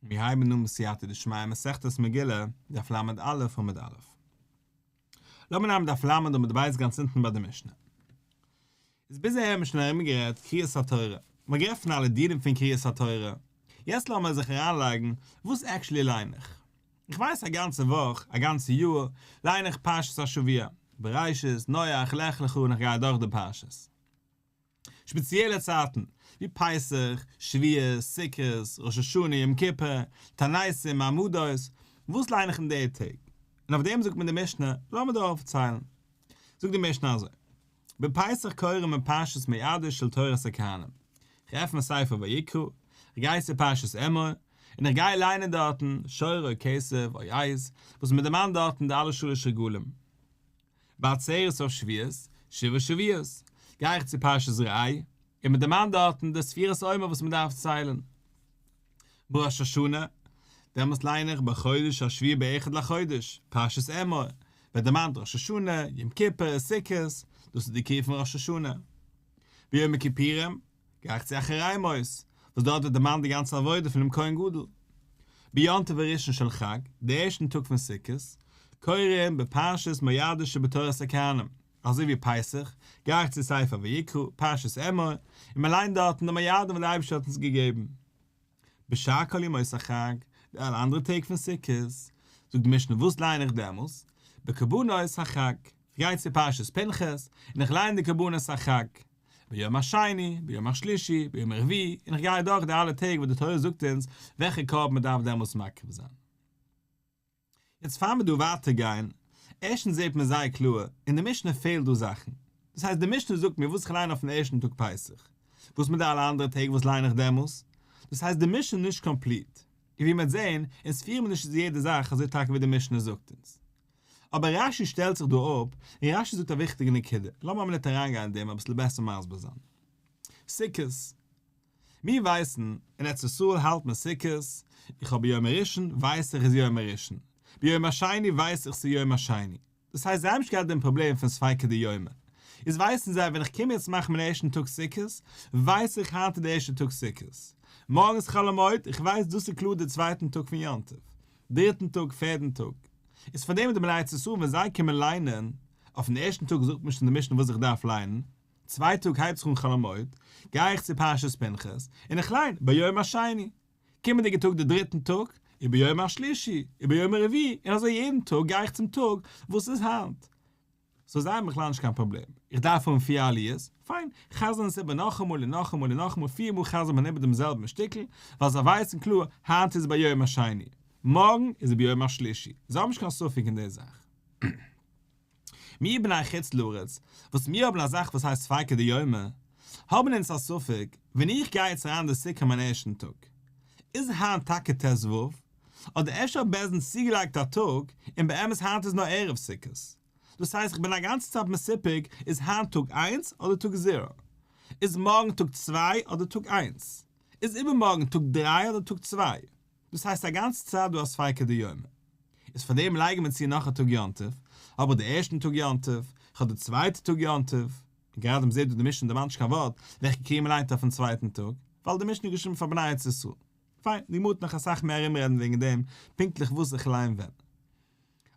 מיר הייבן אן בסייעתא דשמיא מסכת מגילה, דף ל"א עמוד א'. לאמיר נעמען דף ל' עמוד ב' גאנץ אונטן ביי די משנה. איז ביז אהער האבן מיר שוין ארומגערעדט קריאת התורה, מ'האט גערעדט פון אלע דינים פון קריאת התורה, יעצט לאמיר זיך אריינלייגן וואס actually ליין איך. איך ווייס א גאנצע וואך, א גאנצע יאר, ליין איך פרשת השבוע, בראשית, נח, לך לך און איך גיי אדורך די פרשות. שפעציעלע צייטן, ווי פסח, שבועות, סוכות, ראש השנה, יום כיפור, תעניתים, מעמדות, וואס ליין איך אין די טעג? און אויף דעם זאגט מיר די משנה, לאמיר דא אויפציילן. זאגט די משנה אזוי, בפסח קוראים בפרשת מועדות של תורת הכהנים, איך עפן ספר ויקרא, איך גיי צו פרשת אמור, און איך גיי ליינען דארטן שור או כשב או עז, וואס מען דערמאנט דארטן די אלע שלש רגלים. בעצרת אויף שבועות, שבעה שבועות, גיי איך צו פרשת ראה, און מען דערמאנט דארטן די ספירת העומר וואס מען דארף ציילן. בראש השנה, דעמאלס ליין איך בחודש השביעי באחד לחודש, פרשת אמור, ווערט דערמאנט ראש השנה, יום כיפור, סוכות, דאס איז די קריאה פון ראש השנה. ביום הכיפורים, גיי איך צו אחרי מות, וואס דארט ווערט דערמאנט די גאנצע עבודה פונעם כהן גדול. ביום טוב הראשון של חג, די ערשטן טאג פון סוכות, קוראים בפרשת מועדות שבתורת הכהנים, אזוי ווי פסח, גיי איך צו ספר ויקרא, פרשת אמור, און מען ליינט דארטן די מועדים וואס דער אייבערשטער האט אונז געגעבן. בשאר כל ימות החג, די אלע אנדערע טעג פון סוכות, זאגט די משנה וואס ליין איך דעמאלס? בקרבנות החג, איך גיי צו פרשת פנחס, און איך ליין די קרבנות החג. ביום השני, ביום השלישי, ביום הרביעי, און איך גיי אדורך די אלע טעג וואס די תורה זאגט אונז וועלכע קרבן מען דארף דעמאלס מקריב זיין. יעצט פאר מיר דא ווייטער גיין, ערשטנס זעט מען זייער קלאר, אין די משנה פעלט דא זאכן. דאס הייסט די משנה זאגט מיר וואס איך ליין אויפן ערשטן טאג פסח, וואס מיט די אלע אנדערע טעג וואס ליין איך דעמאלס? דאס הייסט די משנה איז נישט complete. און ווי מען וועט זען, אונז פירן מיר נישט יעדע זאך אזוי טאקע ווי די משנה זאגט אונז. אבער רש"י שטעלט זיך דא אפ, און רש"י זאגט א וויכטיגע נקודה, לאמיר א מינוט אריינגיין אין דעם אביסל בעסער מסביר זיין. סוכות. מיר ווייסן, אין ארץ ישראל האלט מען סוכות, איך האב ביום הראשון ווייס איך איז יום הראשון, ביום השני ווייס איך ס'איז יום השני. דאס הייסט זיי האבן נישט געהאט דעם פראבלעם פון ספיקא דיומא. איז ווייסן זיי ווען איך קום יעצט מאכן מיין ערשטן טאג סוכות, ווייס איך היינט איז די ערשטע טאג סוכות. מארגן איז חול המועד, איך ווייס דאס איז קלאר די צווייטן טאג פון יום טוב. דריטן טאג, פערדן טאג. איז פאר דעם די בני ארץ ישראל ווען זיי קומען ליינען, אויפן ערשטן טאג זאגט מיר שוין די משנה וואס איך דארף ליינען, צוויי טאג הייבט זיך אן חול המועד, גיי איך צו פרשת פנחס, און איך ליין ביום השני. קומענדיגע טאג די דריטן טאג, וביום השלישי, וביום הרביעי, און אזוי יעדן טאג גיי איך צום טאג וואס איז היינט. so זיי האבן בכלל נישט קיין פראבלעם. איך דארף האבן פיר עליות, פיין, חזר'ן עס איבער נאכאמאל און נאכאמאל און נאכאמאל, פיר מאל חזר'ט מען איבער דעם זעלבן שטיקל, ווייל זיי ווייסן קלאר, היינט איז ביום השני, מארגן איז ביום השלישי, זיי האבן נישט קיין ספק אין די זאך. מיר בני חוץ לארץ, וואס מיר האבן א זאך וואס הייסט ספיקא דיומא, האבן אונז א ספק, ווען איך גיי יעצט אריין אין די סוכה מיין ערשטן טאג, איז היינט טאקע ט"ו, אדער אפשר האט בית דין צוגעלייגט א טאג, און באמת היינט איז נאר ערב סוכות. דאס הייסט איך בין א גאנצע צייט מסופק איז היינט טאג איינס אדער טאג zero? איז מארגן טאג צוויי אדער טאג איינס? איז איבערמארגן טאג דריי אדער טאג צוויי? דאס הייסט א גאנצע צייט דא א ספיקא דיומא. איז פאר דעם לייגן מיר צו נאך א טאג יום טוב, אבער די ערשטן טאג יום טוב, כ'האב די צווייטע טאג יום טוב, און גראדע מ'זעט דא די משנה דערמאנט נישט קיין ווארט וועלכע קריאה מ'ליינט אויפן צווייטן טאג, ווייל די משנה איז געשריבן פאר בני ארץ ישראל. פיין, די גמרא וועט נאך אסאך מער ארומרעדן וועגן דעם פונקטליך וואס איך ליין ווען.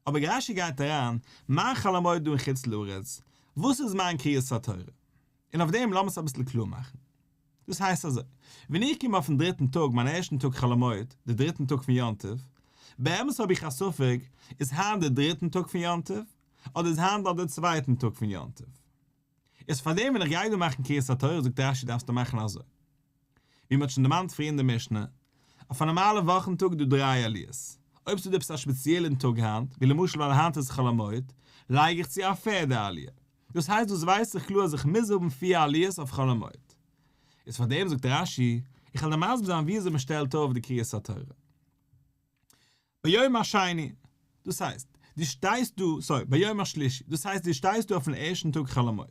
אבער רש"י גייט אריין, מיין חול המועד דא אין חוץ לארץ, וואס איז מיין קריאת התורה? און אויף דעם לאמיר עס אביסל קלאר מאכן. דאס הייסט אזוי, ווען איך קום אויפן דריטן טאג, מיין ערשטן טאג חול המועד, די דריטן טאג פון יום טוב, באמת האב איך א ספק, איז היינט די דריטן טאג פון יום טוב, אדער איז היינט נאר די צווייטן טאג פון יום טוב? איז פארדעם ווען איך גיי דא מאכן קריאת התורה זאגט רש"י דארפסטו מאכן אזוי. ווי מ'האט שוין דערמאנט פריער אין די משנה, אויף א נארמאלע וואכן טאג איז דא דריי עליות. אויב ס'איז דא עפעס א שפעציעלן טאג היינט, ווי למשל ווייל היינט איז חול המועד, לייג איך צו א פערדע עליה. דאס הייסט דאס ווייס איך קלאר אז איך מוז האבן פיר עליות אויף חול המועד. איז פאר דעם זאגט רש"י, איך וועל דיר מסביר זיין ווי אזוי מ'שטעלט אויף די קריאת התורה. ביום השני, דאס הייסט, דו שטייסט דא, sorry, ביום השלישי, דאס הייסט דו שטייסט דא אויפן ערשטן טאג חול המועד,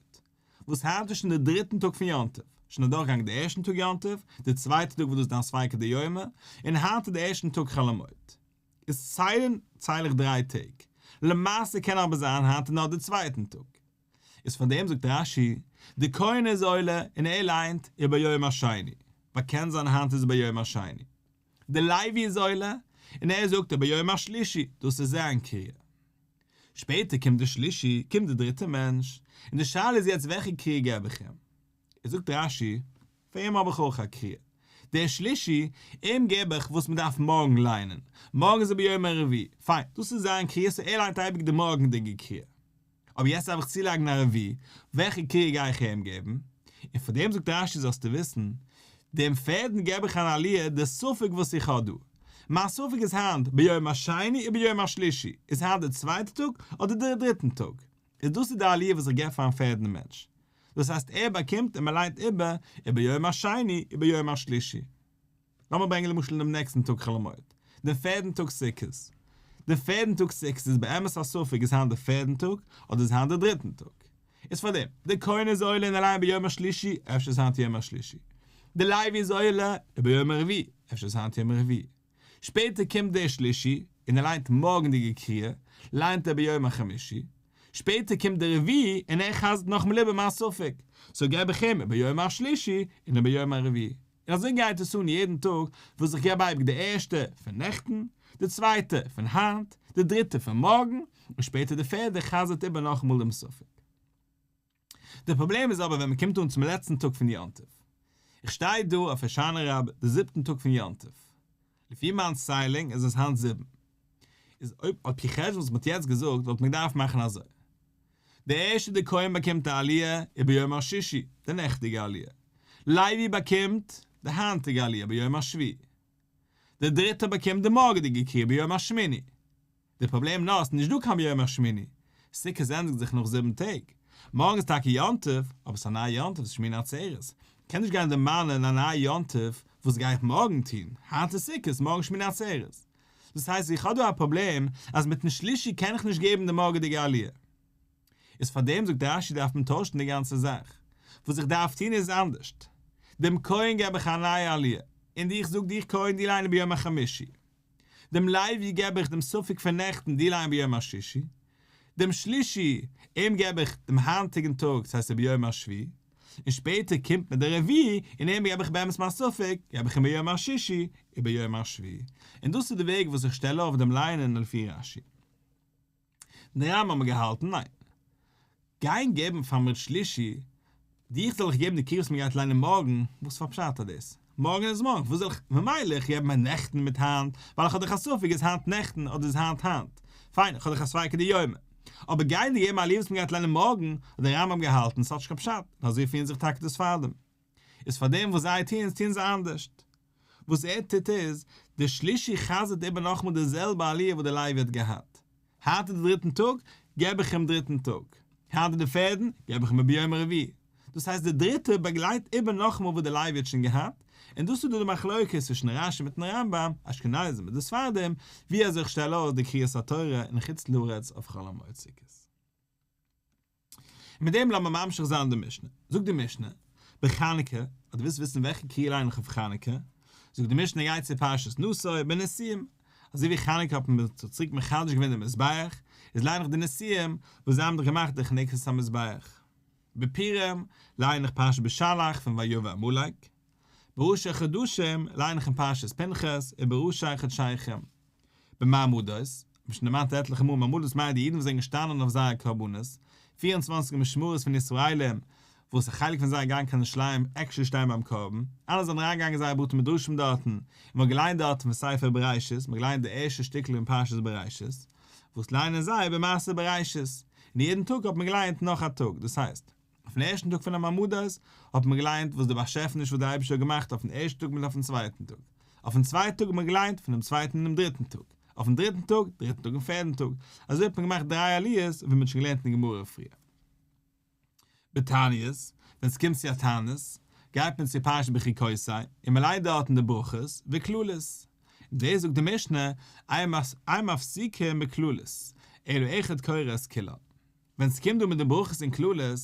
וואס היינט איז שוין די דריטן טאג פון יום טוב, שוין אדורכגעגאנגען די ערשטן טאג יום טוב, די צווייטע טאג וואס דאס איז דיין ספיקא דיומא, און היינט איז די ערשטן טאג חול המועד. איז ציילן צייל איך דריי טעג, למעשה קען אבער זיין היינט איז נאר די צווייטן טאג. איז פון דעם זאגט רש"י, די כהן איז עולה און ער ליינט וביום השני, ווייל קען זיין היינט איז ביום השני. דער לוי איז עולה און ער זאגט וביום השלישי, דאס איז זיין קריאה. שפעטער קומט דער שלישי, קומט דער דריטער מענטש, און די שאלה איז יעצט וועלכע קריאה געב איך אים? איז זאגט רש"י, פאר אים האב איך אויך א קריאה. דער שלישי, אים געב איך וואס מען דארף מארגן ליינען, מארגן איז וביום הרביעי, פיין, דאס איז זיין קריאה, סאו ער ליינט אייביג די מארגנדיגע קריאה. אבער יעצט דארף איך צולייגן א רביעי, וועלכע קריאה גיי איך איהם געבן? און פאר דעם זאגט רש"י זאלסטו וויסן, דעם פערדן געב איך אן עליה די ספק וואס איך האב דא. מיין ספק איז היינט ביום השני או ביום השלישי, איז היינט די צווייטע טאג אדער די דריטן טאג? איז דאס איז די עליה וואס איך געב פארן פערדן מענטש. דאס הייסט ער באקומט און מען ליינט איבער וביום השני וביום השלישי. לאמיר ברענגען למשל דעם נעקסטן טאג חול המועד, דעם פערדן טאג סוכות. דעם פערדן טאג סוכות איז באמת א ספק איז היינט דער פערדן טאג אדער איז היינט דער דריטן טאג. איז פאר דעם, דער כהן איז עולה און ער ליינט ביום השלישי, אפשר איז היינט יום השלישי. דער לוי איז עולה וביום הרביעי, אפשר איז היינט יום הרביעי. שפעטער קומט דער שלישי און ער ליינט מארגנדיגע קריאה, ליינט ער ביום החמישי. שפעטער קומט דער רביעי און ער חזר'ט נאכאמאל איבער מיין ספק, סאו געב איך אים וביום השלישי און וביום הרביעי. און אזוי גייט עס אן יעדן טאג וואס איך געב אייביג די ערשטע פון נעכטן, די צווייטע פון היינט, די דריטע פון מארגן, און שפעטער די פערדע חזר'ט איבער נאכאמאל דעם ספק. די פראבלעם איז אבער ווען מען קומט אן צום לעצטן טאג פון יום טוב. איך שטיי דא אויף הושענא רבה די זיבטן טאג פון יום טוב. לפי מיין ציילונג איז עס היינט זיבן. איז אויב על פי חשבון וואס מען האט יעצט געזאגט וואלט מען געדארפט מאכן אזוי. די ערשטע די כהן באקומט א עליה וביום השישי, די נעכטיגע עליה. לוי באקומט די היינטיגע עליה ביום השביעי. די דריטע באקומט די מארגעדיגע קריאה ביום השמיני. די פראבלעם נאר ס'איז נישט דא קיין ביום השמיני. סוכות ענדיגט זיך נאך זיבן טעג. מארגן איז טאקע יום טוב, אבער ס'איז א נייע יום טוב, ס'איז שמיני עצרת. קען נישט גיין דערמאנען א נייע יום טוב וואס גיי איך מארגן טון? היינט איז סוכות, מארגן שמיני עצרת. דאס הייסט איך האב דא א פראבלעם אז מיטן שלישי קען איך נישט געבן די מארגעדיגע עליה. איז פאר דעם זאגט רש"י דארף מען טוישן די גאנצע זאך. וואס איך דארף טון איז אנדערשט. דעם כהן געב איך א נייע עליה, און דיך זאג דיך כהן דו ליין וביום החמישי. דעם לוי געב איך דעם ספק פון נעכטן דו ליין ביום השישי. דעם שלישי, אים געב איך דעם היינטיגן טאג, ס'הייסט וביום השביעי. און שפעטער קומט מיר דער רביעי, און אים געב איך באמת מיין ספק, געב איך אים ביום השישי, וביום השביעי. און דאס איז די וועג וואס איך שטעל אויף דעם ליינען לפי רש"י. דער רמב"ם האט געהאלטן ניין. גיין געבן פאר מיר שלישי, דיך זאל איך געבן די קריאה וואס מען גייט ליינען מארגן, וואס פאר פשט האט דאס? מארגן איז מארגן, וואס זאל איך, ממילא איך געב מיר נעכטן מיט היינט, ווייל איך האב דאך א ספק איז היינט נעכטן אדער איז היינט היינט, פיין איך האב דאך א ספיקא דיומא. אבער גיין דיר געבן א עליה וואס מען גייט ליינען מארגן, האט דער רמב"ם געהאלטן ס'האט נישט קיין פשט, און אזוי פירן זיך טאקע די ספרדים. איז פאר דעם וואס זיי טוען טוען זיי אנדערשט. וואס ער טוט איז, דער שלישי חזר'ט איבער נאכאמאל די זעלבע עליה וואס דער לוי האט געהאט. היינט איז די דריטן טאג, געב איך אים דריטן טאג. היינט איז די פערדן, געב איך אים וביום הרביעי. דאס הייסט דער דריטער באגלייט איבער נאכאמאל וואס דער לוי האט שוין געהאט, און דאס איז דא די מחלוקת צווישן רש"י מיטן רמב"ם, אשכנזים מיט די ספרדים, ווי אזוי איך שטעל אויס די קריאת התורה אין חוץ לארץ אויף חול המועד סוכות. און מיט דעם לאמיר ממשיך זיין די משנה. זאגט די משנה, בחנוכה, אז דו ווילסט וויסן וועלכע קריאה ליין איך אויף חנוכה, זאגט די משנה גיי צו פרשת נשא בנשיאים, אזוי ווי חנוכה האט מען צוריק מחדש געווען די מזבח, איז ליין איך די נשיאים וואס זיי האבן דאך געמאכט די חנוכת המזבח. בפורים ליין איך פרשת בשלח פון ויבא עמלק. בראשי חדשים ליין איך אין פרשת פנחס ובראשי חדשיכם. במעמדות, האב איך שוין דערמאנט עטליכע מאל, מעמדות מיינט די אידן וואס זענען געשטאנען אויף זייער קרבנות, 24 משמרות פון ישראלים, וואס א חלק פון זיי גייען קיין ירושלים עקשעלי שטיין ביים קרבן, אלע זענען אריינגעגאנגען אין זייער בתי מדרשים דארטן, און מ'האט געליינט דארטן פון ספר בראשית, מ'האט געליינט די ערשטע שטיקל אין פרשת בראשית, וואס ליינען זיי במעשה בראשית, און יעדן טאג האט מען געליינט נאך א טאג, דאס הייסט, אויפן ערשטן טאג פון די מעמדות האט מען געליינט וואס די באשעפעניש וואס דער אייבערשטער האט געמאכט אויפן ערשטן טאג מיט אויפן צווייטן טאג, אויפן צווייטן טאג האט מען געליינט פונעם צווייטן און דעם דריטן טאג, אויפן דריטן טאג, דריטן טאג און פערדן טאג, אזוי האט מען געמאכט דריי עליות ווי מען האט שוין געלערנט אין גמרא פריער. בתעניות, ווען ס'קומט צו א תענית, גייט מען צו פרשת בחוקותי און מען ליינט דארטן די ברכות וקללות. און דאס זאגט די משנה, אין מפסיקים בקללות, אלא אחד קורא את כולן. ווען ס'קומט דא מיט די ברכות און קללות,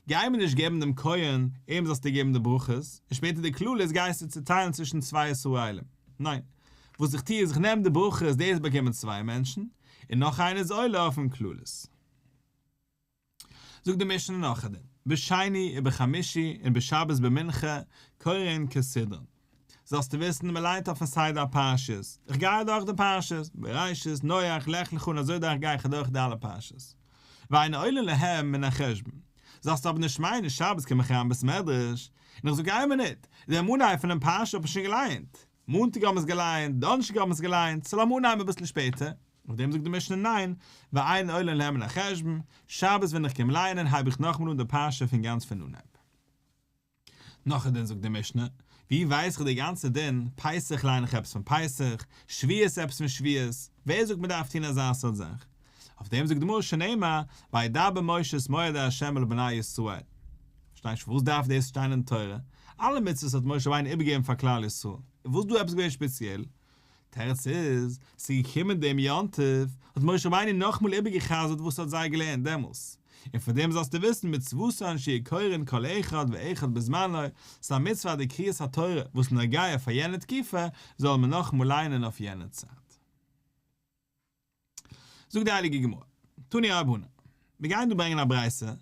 גיי מיר נישט געבן דעם כהן, אים זאלסטו געבן די ברכות, און שפעטער די קללות גייסטו צוטיילן צווישן צוויי ישראלים. ניין. וואס איך טו איז איך נעם די ברכות, דאס באקומען צוויי מענטשן, און נאך איינער איז עולה אויפן קללות. זאגט די משנה נאך א דין, בשני ובחמישי און בשבת במנחה קורין כסדרן. זאלסטו וויסן מען ליינט אויפן סדר הפרשיות, איך גיי אדורך די פרשיות, בראשית, נח, לך לך און אזוי דורך גיי איך אדורך די אלע פרשיות. ואין עולין להם מן החשבון. זאלסטו אבער נישט מיינען שבת קום איך אריין בית מדרש, און איך זאג איין מינוט, דעם אנהייב פונעם פרשה האב איך שוין געליינט, מאנטאג האבן מיר עס געליינט, דאנערשטאג האבן מיר עס געליינט, סאו לאמיר אנהייבן אביסל שפעטער. אויף דעם זאגט די משנה ניין, ואין עולין להם מן החשבון, שבת ווען איך קום ליינען הייב איך נאכאמאל אן די פרשה פון גאנץ פון אנהייב. נאך א דין זאגט די משנה, ווי ווייס איך די גאנצע דין, פסח ליין איך עפעס פון פסח, שבועות עפעס פון שבועות, ווער זאגט מען דארף טון אזא סארט זאך? אויף דעם זאגט די גמרא שנאמר, וידבר משה את מועדי ה' אל בני ישראל. פארשטיי נישט פארוואס דארף דאס שטיין אין תורה, אלע מצוות האט משה רבינו איבערגעגעבן פאר כלל ישראל, און וואס איז דא עפעס געווען שפעציעל? תירוץ איז, ס'איז געקומען דעם יום טוב, האט משה רבינו נאכאמאל איבערגע'חזר'ט וואס ער האט זיי געלערנט דעמאלס, און פון דעם זאלסטו וויסן מצוותן שיהו קורין כל אחד ואחד בזמנו, ס'איז א מצוה אז די קריאת התורה וואס איז נוגע פאר יענע תקופה זאל מען נאכאמאל ליינען אויף יענע צייט. זאגט די הייליגע גמרא, תנו רבנן, מיר גייען דא ברענגען א ברייתא, און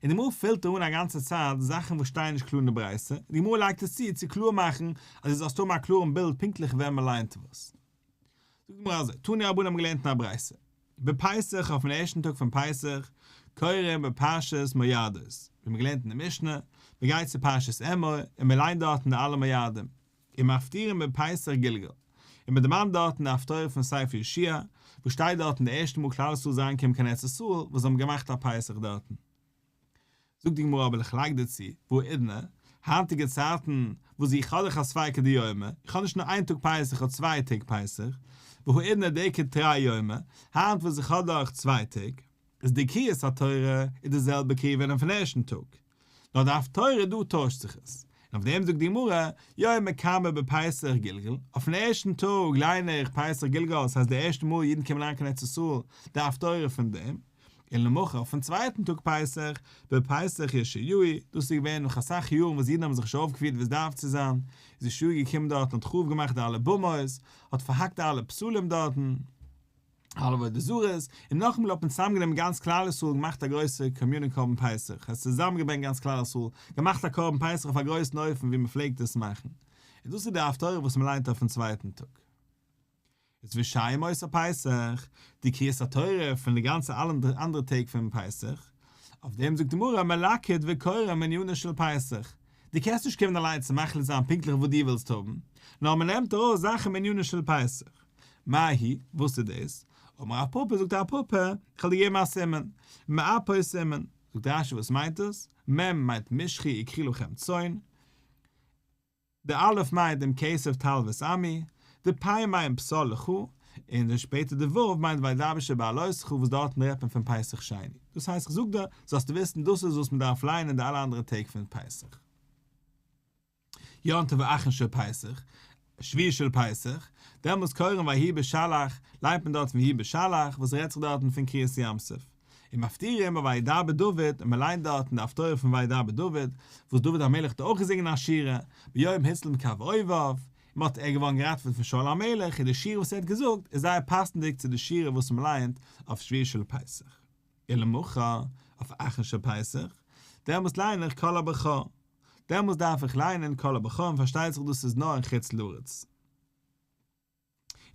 די גמרא פילט אן א גאנצע צייט זאכן וואס שטייען נישט קלאר אין די ברייתא, און די גמרא לייגט עס צו צו קלאר מאכן אז דו זאלסט האבן א קלארן בילד פונקטליך ווען מען ליינט וואס. זאגט די גמרא אזוי, תנו רבנן האבן געלערנט אין א ברייתא, בפסח אויפן ערשטן טאג פון פסח, קורין בפרשת מועדות, ווי מיר געלערנט אין די משנה, מען גייט צו פרשת אמור און מען ליינט דארטן די אלע מועדים, ומפטירין בפסח גלגל, און מען דערמאנט דארטן די הפטורה פון ספר יהושע, וואס שטייט דארטן די ערשטע מאל כלל ישראל איז אריינגעקומען קיין ארץ ישראל, וואס זיי האבן געמאכט א פסח דארטן. זאגט די גמרא אבער איך לייג דיר צו, והאידנא, היינטיגע צייטן, וואס איך האב דאך א ספיקא דיומא, איך האב נישט נאר איין טאג פסח איך האב צוויי טעג פסח, והאידנא דאיכא תרי יומי, היינט וואס איך האב דאך צוויי טעג, איז די קריאת התורה איז די זעלבע קריאה ווי אויפן ערשטן טאג, נאר די הפטורה דא טוישט זיך עס, און אויף דעם זאגט די גמרא, יומא קמא בפסח גלגל, אויפן ערשטן טאג ליין איך פסח גלגל, ס'הייסט די ערשטע מאל אידן קומען אריין קיין ארץ ישראל, די הפטורה פון דעם, און למחר אויפן צווייטן טאג פסח, בפסח יאשיהו, דאס איז געווען נאך אסאך יארן וואס אידן האבן זיך נישט אויפגעפירט ווי עס דארף צו זיין, איז יאשיהו געקומען דארטן האט חרוב געמאכט די אלע במות, האט פארהאקט די אלע פסלים דארטן, אלע עבודה זרות, און נאכאמאל האט מען צוזאמגענומען גאנץ כלל ישראל און געמאכט א גרויסע communal קרבן פסח, עס האט צוזאמגעברענגט גאנץ כלל ישראל, געמאכט א קרבן פסח אויף א גרויסן אופן ווי מען פלעגט עס מאכן, און דאס איז די הפטורה וואס מען ליינט אויפן צווייטן טאג. איז ושאר ימות הפסח, די קריאת התורה פון די גאנצע אלע אנדערע טעג פון פסח, אויף דעם זאגט די גמרא מלקט וקורא מעניינו של פסח, דו קענסט נישט קומען אליין צו מחליט זיין פונקטליך וואס דו ווילסט האבן, נאר מען נעמט ארויס זאכן מעניינו של פסח. מאי היא, וואס איז דאס? אמר רב פפא, זאגט רב פפא, איך וועל דיר געבן א סימן, מאפו סימן, זאגט רשי וואס מיינט עס? מ' מיינט משכו וקחו לכם צאן, די א' מיינט אם כסף תלוה את עמי, די פ' מיינט פסל לך, און די שפעטער די ו' מיינט וידבר שבהעלותך וואס דארטן רעדט מען פון פסח שני. דאס הייסט איך זאג דיר, זאלסטו וויסן דאס איז וואס מען דארף ליינען די אלע אנדערע טעג פון פסח. יום טוב האחרון של פסח, שביעי של פסח, דעמאלס קורין ויהי בשלח, ליינט מען דארט ויהי בשלח, וואס רעדט זיך דארטן פון קריעת ים סוף. ומפטירין בוידבר דוד, און מען ליינט דארטן די הפטורה פון וידבר דוד, וואס דוד המלך האט אויך געזינגען א שירה, ביום הציל מכף אויביו, און מען האט ער געווארן געראטעוועט פון שאול המלך, און די שירה וואס ער האט געזאגט איז זייער פאסנדיג צו די שירה וואס מען ליינט אויף שביעי של פסח. ולמחר, אויף אחרון של פסח, דעמאלס ליין איך כל הבכור. דעמאלס דארף איך ליינען כל הבכור און פארשטייט זיך דאס איז נאר אין חוץ לארץ.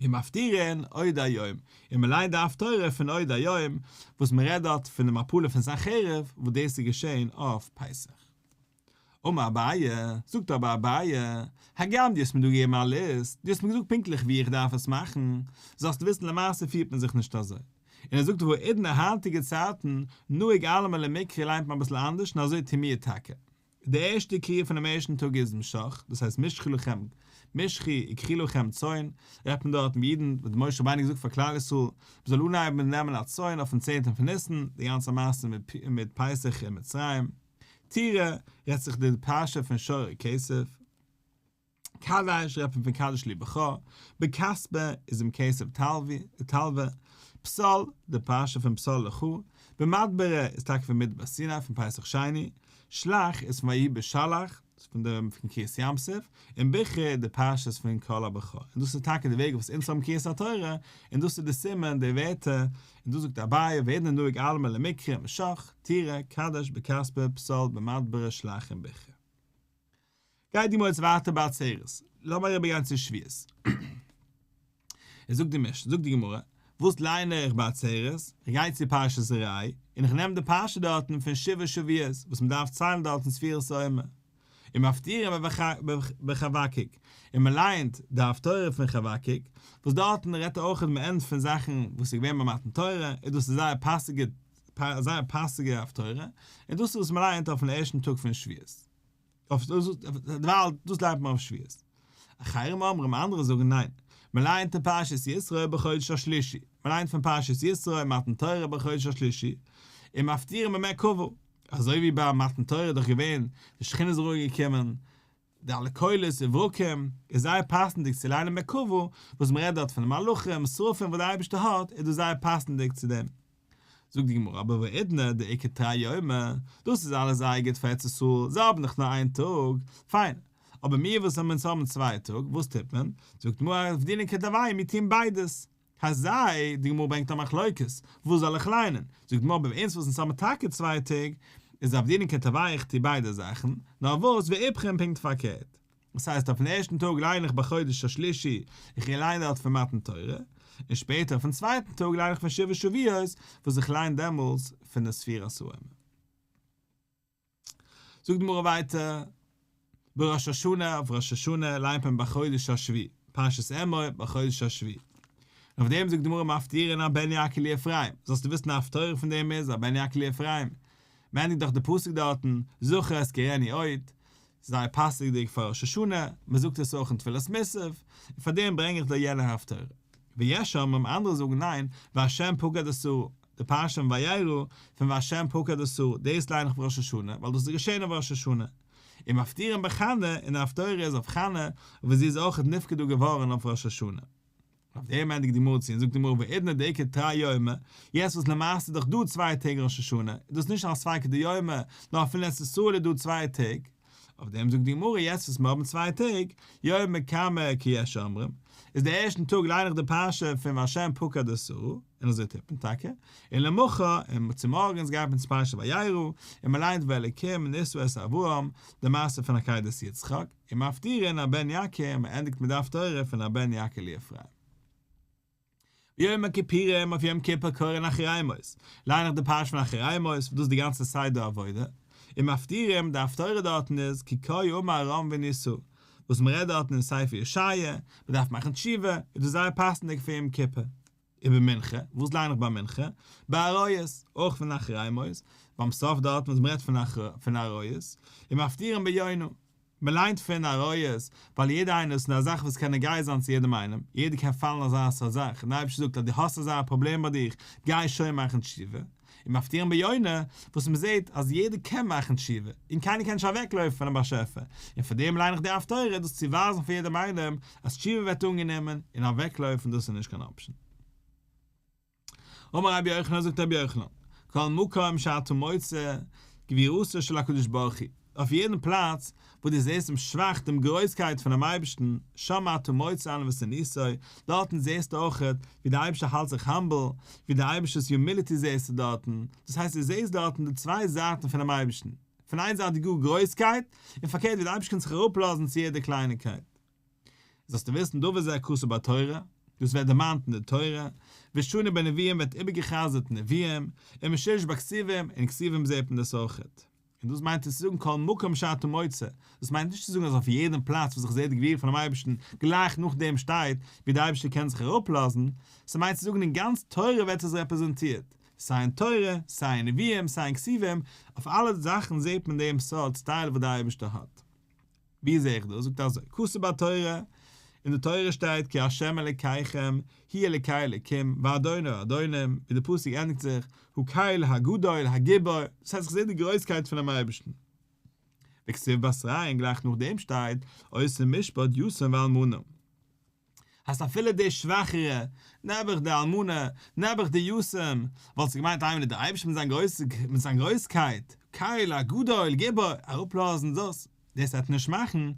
ומפטירין עוד היום, און מען ליינט די הפטורה פון עוד היום, וואס מען רעדט דארט פון די מפלה פון סנחריב, וואס דאס איז געשען אויף פסח. אמר אביי, זאגט אבער אביי, הגם דו האסט מיר דא געגעבן א ליסט, דו האסט מיר געזאגט פונקטליך ווי איך דארף עס מאכן, זאלסטו וויסן למעשה פירט מען זיך נישט אזוי. און ער זאגט והאידנא היינטיגע צייטן, נהוג אלעמאל למיקרי ליינט מען אביסל אנדערש און אזוי טוהן מיר טאקע. די ערשטע קריאה פונעם ערשטן טאג איז משך, דאס הייסט משכו לכם, משכו וקחו לכם צאן, רעדט מען דארטן ווי אידן, וואס משה רבינו האט געזאגט פאר כלל ישראל, מען זאל אנהייבן נעמען א צאן אויפן צענטן פון ניסן, די גאנצע מעשה מיט פסח אין מצרים. תראה, רעדט זיך די פרשה פון שור וכסף. קדש רעדט מען פון קדש לי בכור, בכספא איז אם כסף תלוה, פסל, די פרשה פון פסל לך, במדברא איז טאקע פון מדבר סיני פון פסח שני, שלח איז פון ויהי בשלח, דאס פון די פון קריעת ים סוף, און בכור די פרשת פון כל הבכור, און דאס איז טאקע די וועג וואס אונז האבן קריאת התורה, און דאס איז די סימן, די ווערטער, און דאס זאגט אביי, והאידנא נהוג אלעמאל למיקרי משך, תראה, קדש, בכספא, פסל, במדברא, שלח און בכור. גייט די גמרא יעצט ווייטער בעצרת. לאמיר אריבערגיין צו שבועות. עס זאגט די משנה, זאגט די גמרא, וואס ליין איך ביי עצרת? איך גיי צו פרשת ראה, און איך נעם די פרשה דארטן פון שבעה שבועות, וואס מען דארף ציילן דארטן ספירת העומר. און מפטירין בחבקוק, און מען לייענט די הפטורה פון חבקוק, וואס דארטן רעדט ער אויך מעין פון זאכן וואס איז געווען ביי מתן תורה, און דאס איז זייער פאסיגע זייער פאסיגע הפטורה, און דאס איז וואס מען לייענט אויפן ערשטן טאג פון שבועות. דערווייל דאס לייענט מען אויף שבועות. אחרים אומרים, אנדערע זאגן ניין, מען לייענט אין פרשת יתרו בחודש השלישי, מען לייענט פון פרשת יתרו מתן תורה בחודש השלישי, און מפטירין במרכבה, אזוי ווי ביי מתן תורה איז דאך געווען די שכינה איז אראפגעקומען, די אלע קולות וברקים, איז זייער פאסנדיג צו ליינען מרכבה, וואס מען רעדט דארט פון די מלאכים, שרפים וואס דער אייבערשטער האט, איז דאס זייער פאסנדיג צו דעם. זאגט די גמרא אבער והאידנא דאיכא תרי יומי, דאס איז אלעס זייער גוט פאר ארץ ישראל, זיי האבן דאך נאר איין טאג, פיין, אבער מיר וואס האבן אונז האבן צוויי טאג, וואס טוט מען? זאגט די גמרא עבדינן כתרווייהו, מיר טוען ביידעס. הייסט זיי, די גמרא ברענגט א מחלוקת, וואס זאל איך ליינען? זאגט די גמרא ביי אונז וואס אונז האבן טאקע צוויי טעג, איז עבדינן כתרווייהו איך טו ביידע זאכן, נאר וואס ואיפכא פונקט פארקערט. דאס הייסט אויפן ערשטן טאג ליין איך בחודש השלישי, איך ליין דארט פון מתן תורה, און שפעטער אויפן צווייטן טאג ליין איך פון שבעה שבועות, וואס איך ליין דעמאלס פון די ספירת העומר. זאגט די גמרא ווייטער, בראש השנה, אויף ראש השנה ליינט מען בחודש השביעי, פרשת אמור בחודש השביעי. און אויף דעם זאגט די גמרא מפטירין הבן יקיר לי אפרים, זאלסטו וויסן א הפטורה פון דעם איז הבן יקיר לי אפרים, מ'ענדיגט דאך די פסוק דארטן, זכור אזכרנו עוד, זייער פאסיגדיג פאר ראש השנה, מען זאגט עס אויך אין תפילת מוסף, און פאר דעם ברענג איך דא יענע הפטורה. ויש אומרים, אנדערע זאגן ניין, והשם פקד את שרה, די פרשה אין וירא פון והשם פקד את שרה, דאס ליין איך אויף ראש השנה, ווייל דאס איז געשען אויף ראש השנה. און מפטירין בחנה, און די הפטורה איז אויף חנה, וואס זי איז אויך נפקדה געווארן אויף ראש השנה. אויף דעם ענדיגט די גמרא צו און זאגט די גמרא והאידנא דאיכא תרי יומי, יעצט וואס למעשה איז דאך דא צוויי טעג ראש השנה, איז דאס נישט א ספיקא דיומא, נאר אפילו אין ארץ ישראל איז דא צוויי טעג, אויף דעם זאגט די גמרא יעצט וואס מיר האבן צוויי טעג, יומא קמא כיש אומרים, איז די ערשטן טאג ליין איך די פרשה פון והשם פקד את שרה, און אזוי טוט מען טאקע, און למחר, און צומארגנס גייט מען צו פרשת וירא, און מען ליינט והאלקים נסה את אברהם, די מעשה פון עקידת יצחק. און מפטירין הבן יקיר, מען ענדיגט מיט די הפטורה פון הבן יקיר לי אפרים. ביום הכיפורים אויף יום כיפור קורין אחרי מות, ליין איך די פרשה פון אחרי מות, וואס דאס איז די גאנצע סדר העבודה, און מפטירין, די הפטורה דארטן איז כי כה אמר ארם ונשא, וואס מען רעדט דארטן אין ספר ישעיה, מען דארף מאכן תשובה, איז דאס זייער פאסנדיג פאר יום כיפור. ובמנחה, וואס ליין איך ביי מנחה? בעריות, אויך פון אחרי מות, ביים סוף דארטן וואס מען רעדט פון עריות, און מפטירין ביונה. מען ליינט פון עריות, ווייל יעדער איינער איז אין א זאך וואס קען נוגע זיין צו יעדעם איינעם, יעדער קען פאלן אזא סארט זאך, און דער אייבערשטער זאגט אז דו האסט אזא פראבלעם ביי דיך, גיי שוין מאכן תשובה. און מפטירין ביונה, וואס מען זעט אז יעדער קען מאכן תשובה, און קיינער קען נישט אוועקלויפן פונעם באשעפער, און פאר דעם ליין איך די הפטורה, דאס צו ווייזן פאר יעדעם איינעם אז תשובה ווערט אנגענומען, און אוועקלויפן דאס איז נישט קיין option. אמר רבי יוחנן זאגט רבי יוחנן, כל מקום שאתה מוצא גבורתו של הקדוש ברוך הוא, אויף יעדן פלאץ וואו דו זעסט דעם שבח, דעם גרויסקייט פונעם אייבערשטן, שם אתה מוצא ענוותנותו, דארטן זעסטו אויך ווי דער אייבערשטער האלט זיך humble, ווי דער אייבערשטער'ס humility זעסטו דארטן, דאס הייסט דו זעסט דארטן די צוויי זייטן פונעם אייבערשטן, פון איין זייט די גאר גרויסקייט, און פארקערט ווי דער אייבערשטער קען זיך אראפלאזן צו יעדע קלייניקייט. זאלסטו וויסן דבר זה כתוב בתורה, דאס ווערט דערמאנט אין די תורה, ושנוי בנביאים ווערט איבערגע'חזר'ט אין נביאים, ומשולש בכתובים, אין כתובים זעט מען דאס אויכעט. און דאס מיינט עס צו זאגן כל מקום שאתה מוצא, דאס מיינט נישט צו זאגן אז אויף יעדן פלאץ וואס איך זע די גבורה פונעם אייבערשטן, גלייך נאכדעם שטייט ווי דער אייבערשטער קען זיך אראפלאזן, ס'מיינט צו זאגן אין גאנץ תורה ווערט עס רעפרעזענטירט, סיי אין תורה, סיי אין נביאים, סיי אין כתובים, אויף אלע זאכן זעט מען דעם סארט סטייל וואס דער אייבערשטער האט. ווי זע איך דאס? זאגט ער אזוי, כתוב בתורה, אין די תורה שטייט כי ה' אלקיכם הוא אלקי אלקים ואדון האדונים, ווי די פסוק ענדיגט זיך, הקל הגדול הגיבור, דאס הייסט איך זע די גרויסקייט פונעם אייבערשטן. וכתיב בתריה און גלייך נאכדעם שטייט, עושה משפט יתום ואלמנה. הייסט אפילו די שוואכערע, נעבעך די אלמנה, נעבעך די יתום, וואלסטו געמיינט איינמאל איז דער אייבערשטער מיט זיין גרויס מיט זיין גרויסקייט, קל הגדול גיבור, אראפלאזן דאס, דאס וועט נישט מאכן,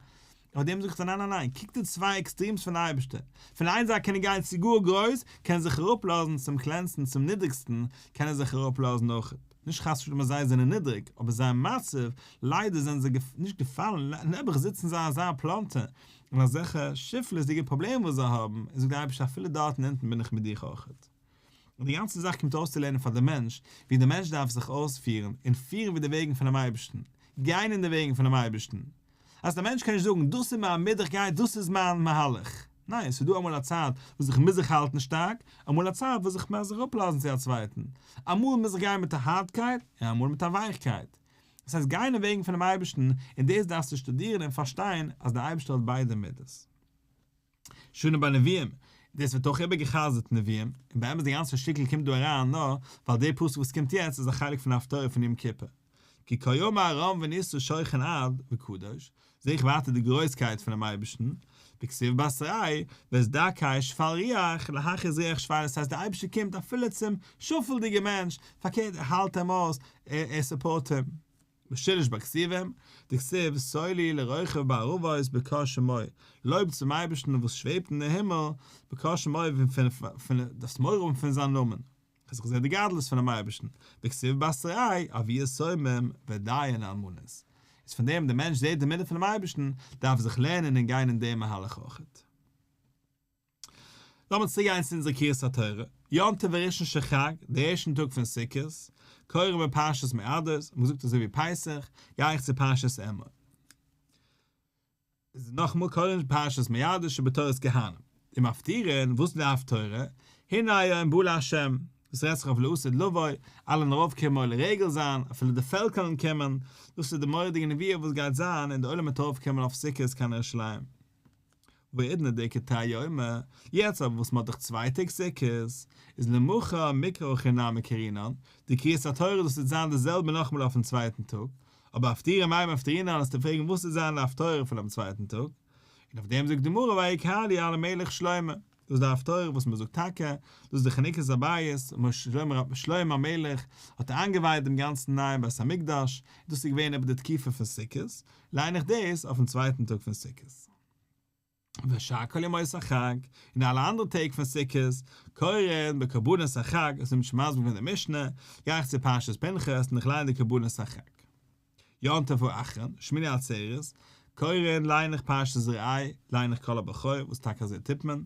אויף דעם זאגט ער ניין ניין ניין, קוק די צוויי extremes פון אייבערשטער, פון איין זייט קען ער גיין צו גאר גרויס, קען זיך אראפלאזן צום קלענסטן צום נידריגסטן, קען ער זיך אראפלאזן אויך, נישט חס ושלום אז זיי זענען נידריג, אבער זייער מצב, ליידער זענען זיי נישט געפאלן, נעבעך זיצן זיי אזא פלאנטער. און אזעלכע שפלות'דיגע פראבלעמען וואס זיי האבן, און זאגט דער אייבערשטער אפילו דארטן אונטן בין איך מיט דיך אויכעט. און די גאנצע זאך קומט אויסצולערנען פאר דעם מענטש ווי דער מענטש דארף זיך אויספירן און פירן ווי די וועגן פונעם אייבערשטן, גיין אין די וועגן פונעם אייבערשטן. אז דער מענטש קען נישט זאגן דאס איז מיין מידה איך גיי דאס איז מיין מהלך. ניין, ס'איז דא אמאל א צייט וואס איך מוז זיך האלטן שטארק, אמאל א צייט וואס איך מוז זיך אפלאזן צו א צווייטן, אמאל מוז איך גיין מיט א הארטקייט און אמאל מיט א ווייכקייט. דאס הייסט גיין אין וועגן פונעם אייבערשטן, און דאס דארפסטו שטודירן און פארשטיין אז דער אייבערשטער האט ביידע מידות. שנה בנביאים, דאס ווערט אויך איבערגע'חזר'ט אין נביאים, און באמת די גאנצע שטיקל קומט דא אריין נאר ווייל די פסוק וואס קומט יעצט איז א חלק פון די הפטורה פון יום כיפור. כי כה אמר הרם ונישא שוכן עד וקדוש, זעה איך ווייטער די גרויסקייט פונעם אייבערשטן, וכתיב בתריה, ואת דכאי שפל רוח, להחיות רוח שפלה, ס'הייסט דער אייבערשטער קומט אפילו צום שפל'דיגע מענטש, פארקערט ער האלט אים אויס, ער support אים. ושילש בכתובים, דכתיב סולו לרוכב בערבות בקה שמו, לויב צום אייבערשטן וואס שוועבט אין די הימל, בקה שמו, פון דארפסט מורא האבן פון זיין נאמען. האסט דאך געזען די גדלות פונעם אייבערשטן, וכתיב בתריה אבי יתומים ודיין אלמנות. איז פון דעם דער מענטש זעט די מידה פונעם אייבערשטן, דארף ער זיך לערנען און גיין אין דעם מהלך אויכעט. לאמיר צוריק גיין צו אונזער קריאת התורה, יום טוב הראשון של חג, דער ערשטן טאג פון סוכות, קורין בפרשת מועדות, מ'האט געזאגט אזוי ווי פסח, גיי איך צו פרשת אמור. איז נאכאמאל קורין פרשת מועדות שבתורת כהנים, און מפטירין, וואס איז די הפטורה? הנה היום בא לה', דאס רעדט זיך אויף לעתיד לבוא, אלע וועלן ארויפקומען עולה רגל זיין, אפילו די פעלקער וועלן קומען, דאס איז די מורא'דיגע נביאה וואס גייט זיין און די עולם וועט ארויפקומען אויף סוכות קיין ירושלים. והאידנא דאיכא תרי יומי, יעצט אבער וואס מען האט דאך צוויי טעג סוכות, איז למחר מקרא הכי נמי קרינן, די קריאת התורה דאס וועט זיין די זעלבע נאכאמאל אויפן צווייטן טאג, אבער הפטורה מאי מפטירינן וועסטו פרעגן וואס וועט זיין די הפטורה פונעם צווייטן טאג, און אויף דעם זאגט די גמרא ויקהלו על המלך שלמה, דאס איז די הפטורה וואס מען זאגט טאקע, דאס איז די חנוכת הבית, שלמה המלך האט איינגעווייט דעם גאנצן נייעם בית המקדש, דאס איז געווען איבער די תקופה פון סוכות, ליין איך דאס אויפן צווייטן טאג פון סוכות. ושאר כל ימות החג, און אלע אנדערע טעג פון סוכות, קורין בקרבנות החג, עס איז נישט מסביר פון די משנה, גיי איך צו פרשת פנחס און איך ליין די קרבנות החג. יום טוב האחרון, שמיני עצרת, קורין ליין איך פרשת ראה, ליין איך כל הבכור, וואס טאקע אזוי טוט מען.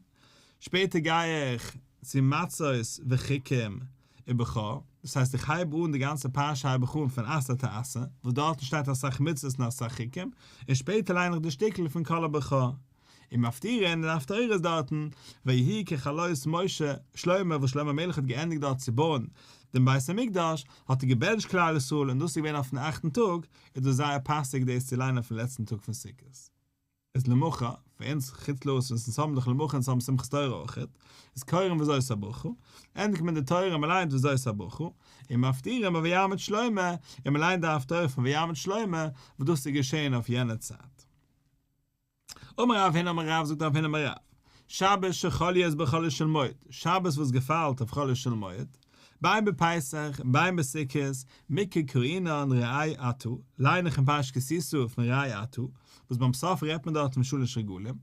שפעטער גיי איך צו מצות וחוקים ובכור, דאס הייסט איך הייב אן די גאנצע פרשה הייב איך אן פון עשה תעשה, וואס דארטן שטייט אסאך מצוות און אסאך חוקים, און שפעטער ליין איך די שטיקל פון כל הבכור. און מפטירין און הפטורות דארטן, ויהי ככלות משה, שלמה וואס שלמה המלך האט געענדיגט דארט צו בויען דעם בית המקדש, האט ער געבענטשט כלל ישראל און דאס איז געווען אויפן אכטן טאג, איז דאס זייער פאסיג דאס צו ליינען אויפן לעצטן טאג פון סוכות. איז למחר, פאר אונז חוץ לארץ וואס אונז האבן דאך למחר אונז האבן שמחת תורה אויכעט, איז קורין וזאת הברכה, ענדיגט מען די תורה און מ'ליינט וזאת הברכה, און מפטירין ביי ויעמד שלמה, און מ'ליינט די הפטורה פון ויעמד שלמה, וואס דאס איז געשען אויף יענע צייט. אמר רב הונא אמר רב זאגט רב הונא אמר רב, שבת שחל להיות בחולו של מועד, שבת וואס געפאלט אויף חולו של מועד, בין בפסח בין בסוכות, מקרא קרינן ראה אתה, ליין איך אין פרשת כי תשא פון ראה אתה, וואס ביים סוף רעדט מען דארט פון שלש רגלים,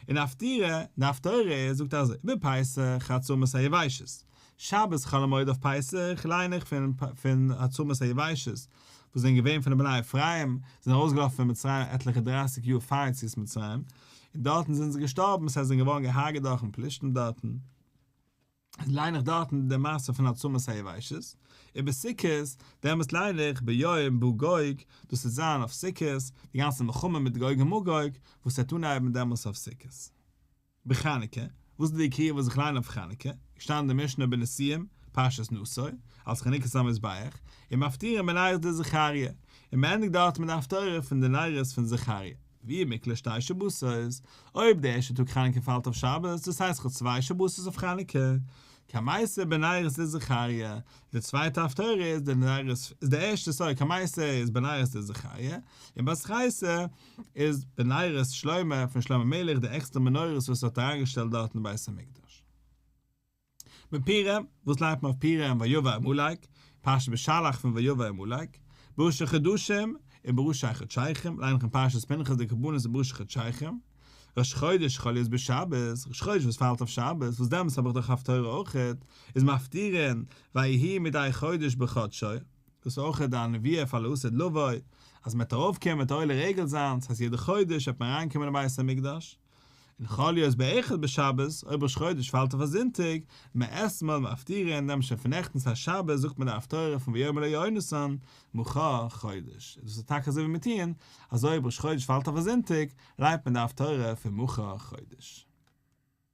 און הפטירה, די הפטורה איז זאגט אזוי, בפסח העצמות היבשות, שבת חול המועד אויף פסח ליין איך פון פון העצמות היבשות, וואס זענען געווען פון די בני אפרים, זענען ארויסגעלאפן פון מצרים עטליכע דרייסיג יאר פאר יציאת מצרים, און דארטן זענען זיי געשטארבן, ס'הייסט זיי זענען געווארן געהארגעט דורכן פלישתים דארטן. ליין איך דארטן די מעשה פון עצמות היבשות, ובסוכות, דעמאלטס ליין איך ביום בא גוג, דאס וועט זיין אויף סוכות, די גאנצע מלחמה מיט גוג און מגוג, וואס וועט אנהייבן דעמאלטס אויף סוכות. בחנוכה, וואס איז די קריאה וואס איך ליין אויף חנוכה? געשטאנען אין די משנה בנשיאים, פרשת נשא, אלס חנוכת המזבח, און מפטירין בנרות דזכריה, און מען ענדיגט דארט מיט די הפטורה פון די נרות פון זכריה. ואי מקלעי שתי שבתות, אויב די ערשטע טאג חנוכה פאלט אויף שבת, דאס הייסט כ'האב צוויי שבתות אויף חנוכה, קמייתא בנרות דזכריה, די צווייטע הפטורה איז די נרות, איז די ערשטע sorry קמייתא איז בנרות דזכריה, און בתרייתא איז בנרות שלמה פון שלמה המלך די עקסטערע מנורות וואס ער האט אריינגעשטעלט דארט אין בית המקדש. בפורים, וואס לייענט מען אויף פורים ויבא עמלק, פרשת בשלח פון ויבא עמלק, בראשי חדשים און בראשי חדשיכם, ליין איך אין פרשת פנחס די קרבנות בראשי חדשיכם, ראש חודש שחל להיות בשבת, ראש חודש וואס פאלט אויף שבת, וואס דעמאלטס האב איך דאך הפטורה אויכעט, איז מפטירין ויהי מדי חודש בחדשו, דאס איז אויכעט די נבואה פאר לעתיד לבוא, אז מען וועט ארויפקומען מיט עולה רגל זיין, ס'הייסט יעדע חודש וועט מען אריינקומען אין בית המקדש. און חל להיות באחד בשבת, אויב ראש חודש פאלט אויף א זונטאג, מאתמול מפטירין, נעמט שוין פון נעכטן ס'איז שבת זאגט מען די הפטורה פון ויאמר ליונתן, מחר חודש. דאס איז טאקע אזוי ווי מיר טוען, אז אויב ראש חודש פאלט אויף א זונטאג, ליינט מען די הפטורה פון מחר חודש.